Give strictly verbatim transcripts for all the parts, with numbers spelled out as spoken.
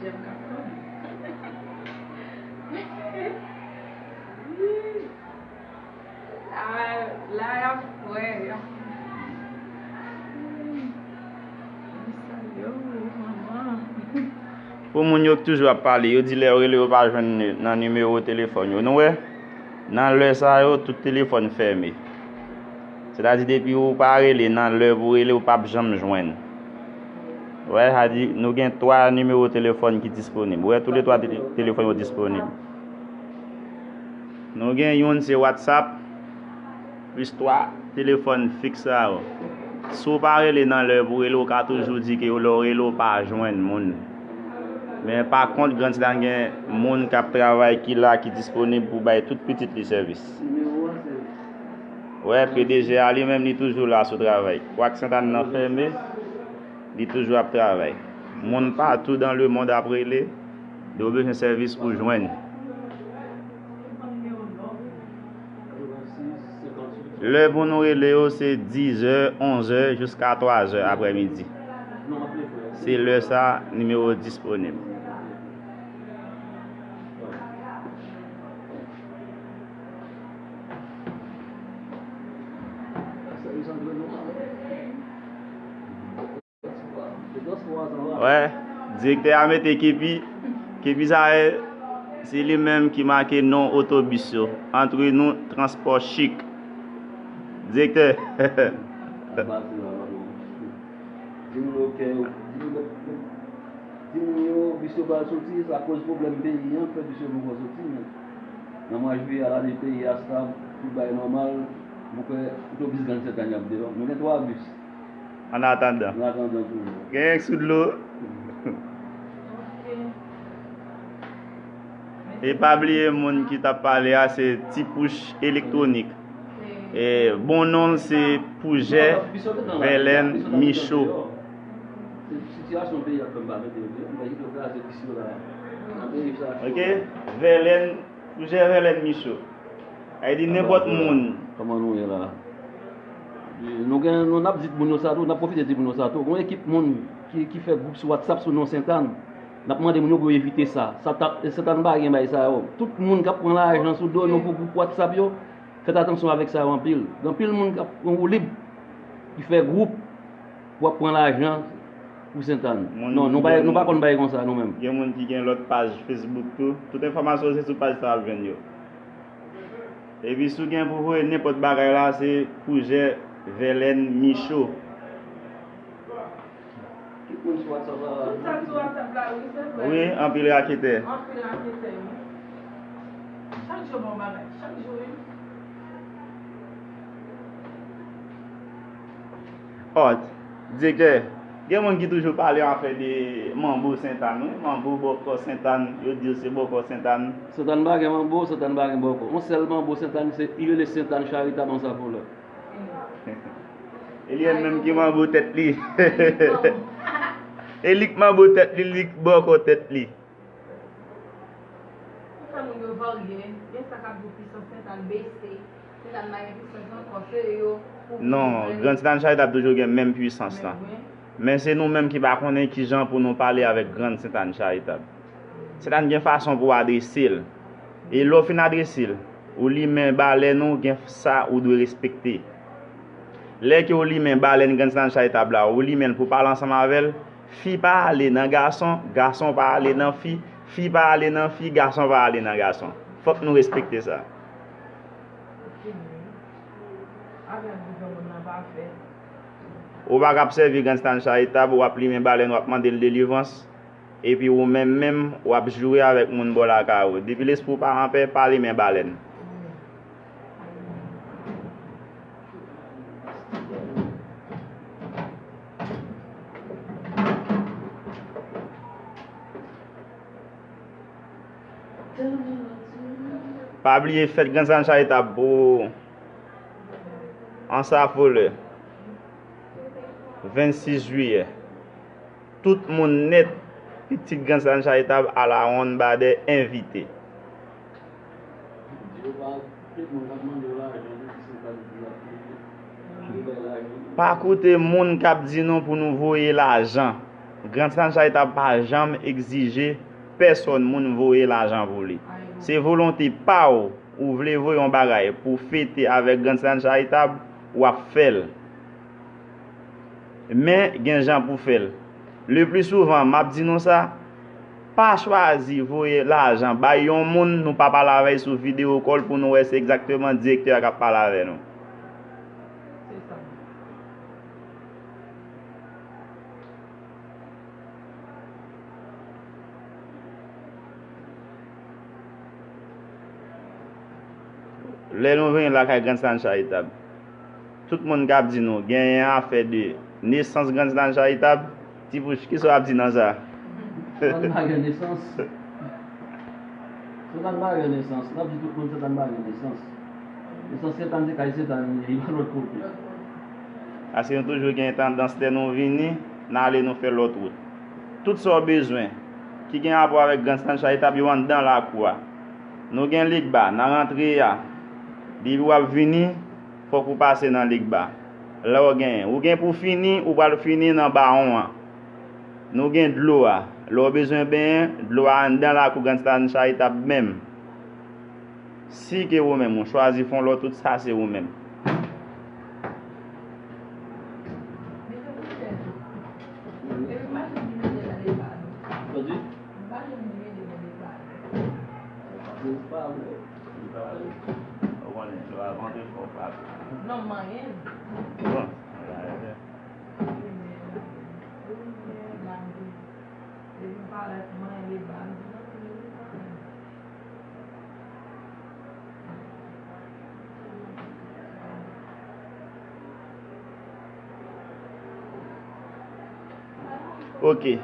Jèm k ap tonbe. Ah, la y ap, wè, y ap. Pou moun yo ki toujou ap pale, yo di lè yo rele yo pa jwenn nan nimewo telefòn yo. Nou wè, nan lè sa yo, tout telefòn fèmen. Sètadi depi ou pa rele nan lè pou rele, ou p ap janm jwenn. Wè, sa di, nou gen twa nimewo telefòn ki disponib. Wè, toulètwa tele-, telefòn yo disponib. Nou gen youn se WhatsApp, plis twa telefòn fiks sa yo. Si w pa rele nan lè pou rele, ou ka toujou di ke lè w rele, w pa jwenn moun. Men pa kont, Grand Sud la gen moun k ap travay ki la, ki disponib pou bay tout pitit li sèvis. Wè, P D G a li menm, li toujou la sou travay. Kwak Sentàn nan fèmen, li toujou ap travay. Moun patou dan lemonn ap rele, yo bezwen sèvis ou jwenn. Lè pou nou rele yo, se dizè, onzè, jiska twazè aprèmidi. Se lè sa, nimewo disponib. Wè, direktè a mete kepi, kepi sa a, se li menm ki make non otobis yo. Antre nou, transpò chik. Direktè. Di moun yo kè yo, di moun yo, di moun yo, bis yo pral soti, sa koz pwoblèm peyi an, fè bis yo poko soti, men nan mwa jiyè a, la, peyi a stab, tout bagay nòmal, nou kwè otobis Grand Sentàn y ap devan. Nou gen twa bis. An atandan. An atandan toujou. Gen yon sou dlo. E pa bliye moun ki t ap pale a, se Ti Pouch Elektwonik. E bon non l se Poujè Vèlèn Micho. Sitiyasyon peyi a fè m pa mete yo deyò, m pa kite yo kraze bis yo la. Nan peyi sa cho. Ok? Vèlèn, Poujè Vèlèn Micho. Sa vle di nenpòt moun. Kòman nou ye la? Nou gen, nou, n ap di moun yo sa tou, n ap pwofite di moun yo sa tou. Gon ekip moun ki, ki fè gwoup sou WhatsApp sou non Sentàn. N ap mande moun yo pou yo evite sa. Sa t ap, Sentàn pa gen bagay sa yo. Tout moun k ap pran lajan sou do nou pou gwoup WhatsApp yo, fèt atansyon avèk sa yo anpil. Gen anpil moun k ap pran woulib, ki fè gwoup pou ap pran lajan pou Sentàn. Non, nou pa, nou pa konn bagay konsa nou menm. Gen moun ki gen lòt paj Facebook tou. Tout enfòmasyon se sou paj sa w ap jwenn yo. Epi si w gen pou voye nenpòt bagay la, se Poujè Vèlèn Micho. Tout moun sou WhatsApp la. Tout sa sou WhatsApp la, wi, se vre. Wi, anpil raketè. Anpil raketè, wi. Chak jou bon bagay, chak jou, wi. Ò, direktè, gen moun ki toujou pale afè de manbo Sentàn, wi. Manbo bòkò Sentàn, yo di yo se bòkò Sentàn. Sentàn pa gen manbo, Sentàn pa gen bòkò. Yon sèl manbo Sentàn, se, li rele Sentàn Charitab Ansafolè. E li menm ki manbo tèt li. E li k manbo tèt li, li k bòkò tèt li. Fè moun yo varye, gen sa k ap di pwisans Sentàn bese, Sentàn pa gen pwisans ankò, se yo pou Non, Grand Sentàn Charitab toujou gen menm pwisans lan. Men se nou menm ki pa konnen kijan pou nou pale avèk Grand Sentàn Charitab. Sentàn gen fason pou w adrese l. E lè w fin adrese l, ou limen balèn ou, gen sa ou dwe respekte. Lè ke w limen balèn Grand Sentàn Charitab la, ou limen l pou w pale ansanm avè l, fi pa ale nan gason, gason pa ale nan fi, fi pa ale nan fi, gason pa ale nan gason. Fòk nou respekte sa. Ou pa ka ap sèvi Grand Sentàn Charitab, w ap limen balèn, w ap mande l delivrans. Epi ou menm menm, w ap joure avèk moun bò lakay ou. Depi lespri w pa anpè, pa limen balèn. Pa bliye fèt Grand Sentàn Charitab pou Ansafolè, vennsis jiyè. Tout moun nèt, pitit Grand Sentàn Charitab, alawonn badè envite. Pa koute moun k ap di nou pou nou voye lajan. Grandstand Charitable pa janm egzije pèsòn moun voye lajan pou li. Se volonte pa w, ou vle voye yon bagay pou fete avèk Grandstand Charitable, w ap fè l. Men, gen jan pou fè l. Le pli souvan, m ap di nou sa, pa chwazi voye lajan bay yon moun nou pa pale avè l sou video call pou nou wè se egzakteman direktè a k ap pale avè nou. Lè nou vini lakay Grandstand Charitable, tout moun k ap di nou genyen afè de nesans Grandstand Charitable. Ti Pouch, kisa w ap di nan sa? Satan pa gen nesans. Satan pa gen nesans. N ap di tout moun Satan pa gen nesans. Nesans Satan se kay Satan li ye, li pa lòt kote. Paske nou toujou gen tandans lè nou vini, n ale nou fè lòt wout. Tout sa w bezwen ki gen rapò avèk Grandstand Charitable yo anndan lakou a. Nou gen Legba nan rantre a. Depi w ap vini, fòk ou pase nan Legba. Lè w genyen, ou gen pou fini, ou pral fini nan Bawon an. Nou gen dlo a. Lè w bezwen benyen, dlo a anndan lakou Grandstand Charitable menm. Si ke ou menm ou chwazi fè yon lòt wout, sa se ou menm. Ok.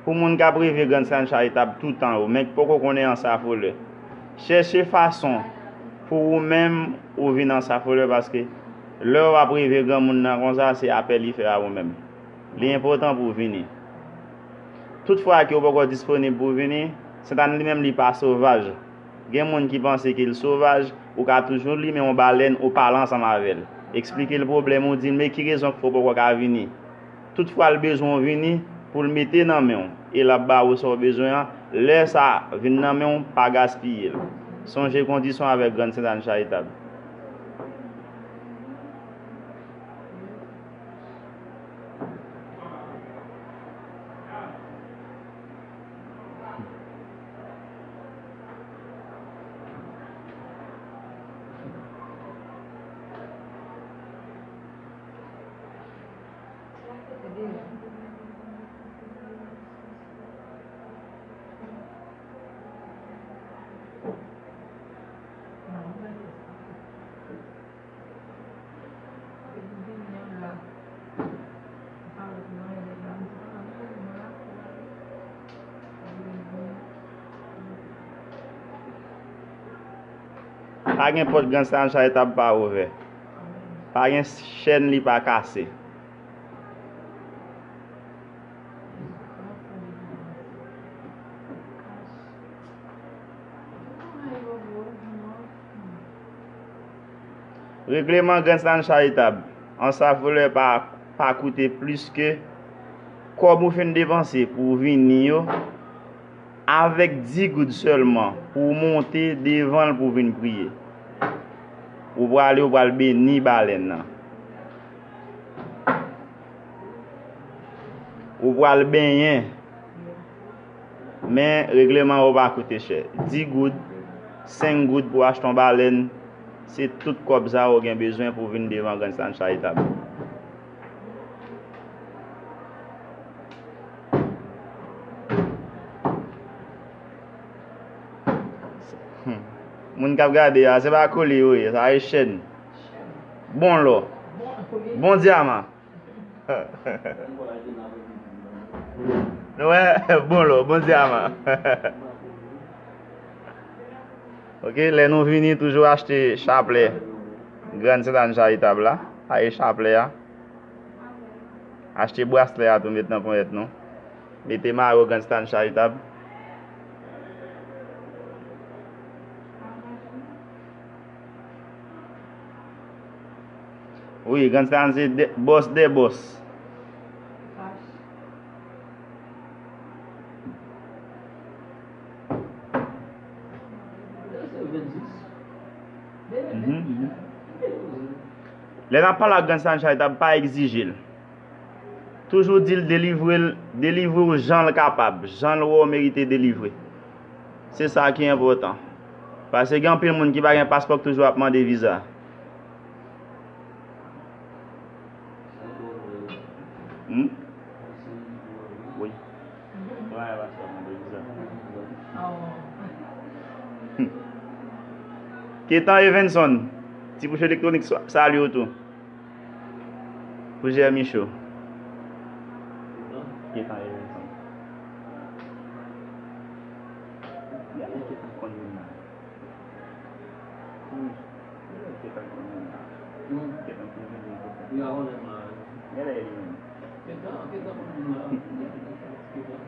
Pou moun k ap reve Grandstand Charitable toutan yo, men k poko konnen Ansa Folè, chèche fason pou ou menm ou vin Ansa Folè, paske lè w ap reve granmoun nan konsa, se apèl li fè a ou menm. Li enpòtan pou w vini. Tout fwa ke w poko disponib pou w vini, Sentàn li menm li pa sovaj. Gen moun ki panse ke l sovaj, ou ka toujou limen yon balèn ou pale ansanm avè l. Eksplike l pwoblèm ou, di l men ki rezon k fè w poko ka vini. Tout fwa l bezwen w vini pou l mete nan men w, e l ap ba ou sa w bezwen an, lè sa vin nan men w, pa gaspiye l. Sonje kondisyon avèk Grann Sentàn Charitable. Pa gen pòt Grann Sentàn Charitable pa ouvè. Pa gen chèn li pa kase. Regleman Grann Sentàn Charitable, Ansa Folè pa, pa koute plis ke kòb ou fin depanse pou w vini yo, avèk dis goud sèlman pou w monte devan l pou w vin priye. Ou prale, ou pral beni balèn nan. Ou pral benyen. Men, regleman yo pa koute chè. Dis goud, senk goud pou achte yon balèn, se tout kòb sa yo gen bezwen pou vin devan Grann Sentàn Charitable. Hmm. Moun k ap gade a, se pa kolye yo ye, sa e chèn. Bon lò. Bon dyaman. Nou wè, bon lò, bon dyaman. Ok, lè nou vini, toujou achte chaplè Grann Sentàn Charitable la. Sa e chaplè a. Achte braslè a tou, met nan ponyèt nou. Mete mayo Grann Sentàn Charitable. Wi, Grann Sentàn se dè, bòs dè bòs. Lè n ap pale ak Gangsta Charitab, pa egzije l. Toujou di l delivre l, delivre w jan l kapab, jan l wè w merite delivre. Se sa ki enpòtan. Paske gen anpil moun ki pa gen paspò k toujou ap mande viza. Hmm? Wi. Ketan Evenson, Ti Bouch Elektronik, sa- salye w tou. Pou Jè Micho. Ketan Evenson. Gade Ketan konn moun nan. Hmm. Gade Ketan konn moun nan. Hmm. Ketan konn moun nan. Li a konnen m la. Gade li menm. Ketan, Ketan konn moun nan. Ketan.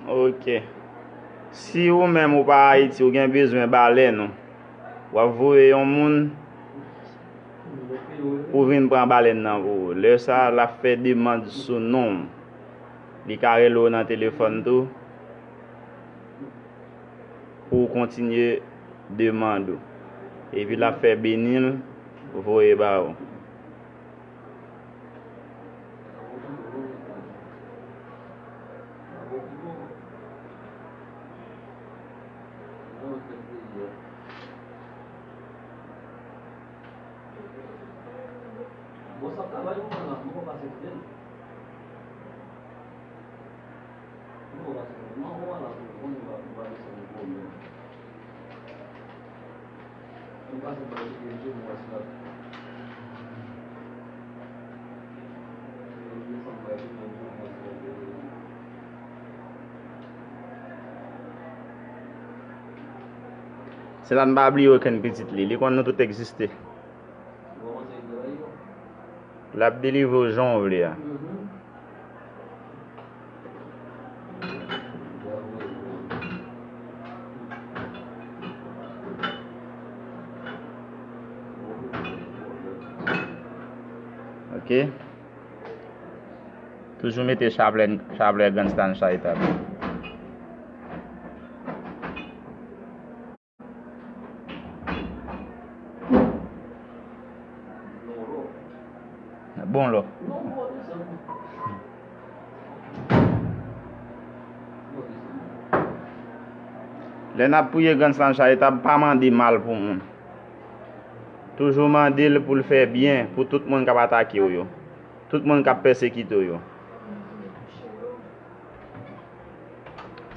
Ok. Si ou menm ou pa Ayiti, ou gen bezwen balèn ou, w ap voye yon moun pou vin pran balèn nan pou ou. Lè sa a, l ap fè demann sou non w. Li ka rele w nan telefòn tou pou w kontinye demann ou. Epi l ap fè beni l voye ba ou. Sentàn pa bliye okenn pitit li. Li konn nou tout egziste. L ap delivre w jan w vle a. Ok. Toujou mete chaplè, chaplè Gangsta Charitab. Bon lò. Lè n ap priye Gangsta Charitab, pa mande mal pou moun. Toujou mande l pou l fè byen pou tout moun k ap atake w yo. Tout moun k ap pèsekite w yo.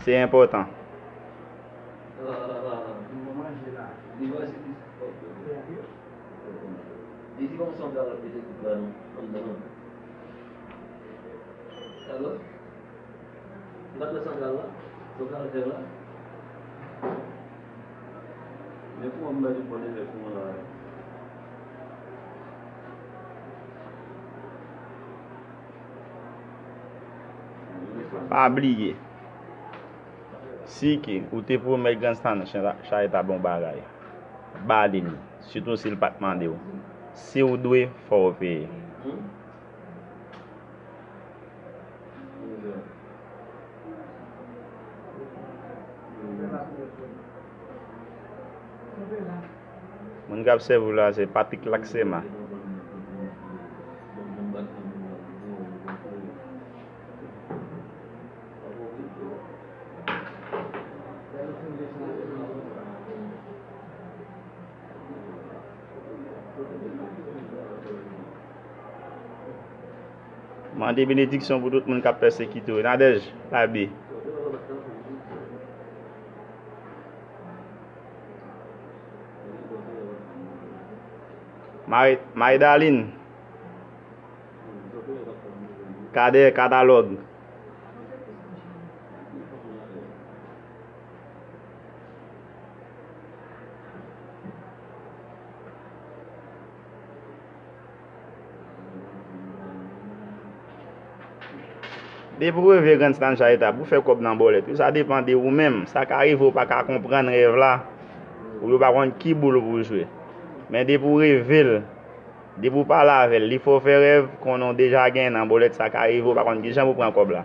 Se enpòtan. Pa bliye, si ke ou te pwomèt Gangsta Charitab yon bagay, ba li li, sitou si l pa t mande w. Si w dwe, fò w peye. Moun k ap sèvi w la se Patrick Laxema. Mande benediksyon pou tout moun k ap pèsekite w. Nadège Labe. May, Maydalin. Kadè Katalòg. Depi w reve Gangsta Charitab, ou fè kòb nan bòlèt wi, sa depann de ou menm. Sa ka rive w pa ka konprann rèv la, ou yo pa konn ki boul pou w jwe. Men depi w reve l, depi w pale avè l, li fè w fè rèv, konnen w deja genyen nan bòlèt, sa ka rive w pa konn kijan pou w pran kòb la.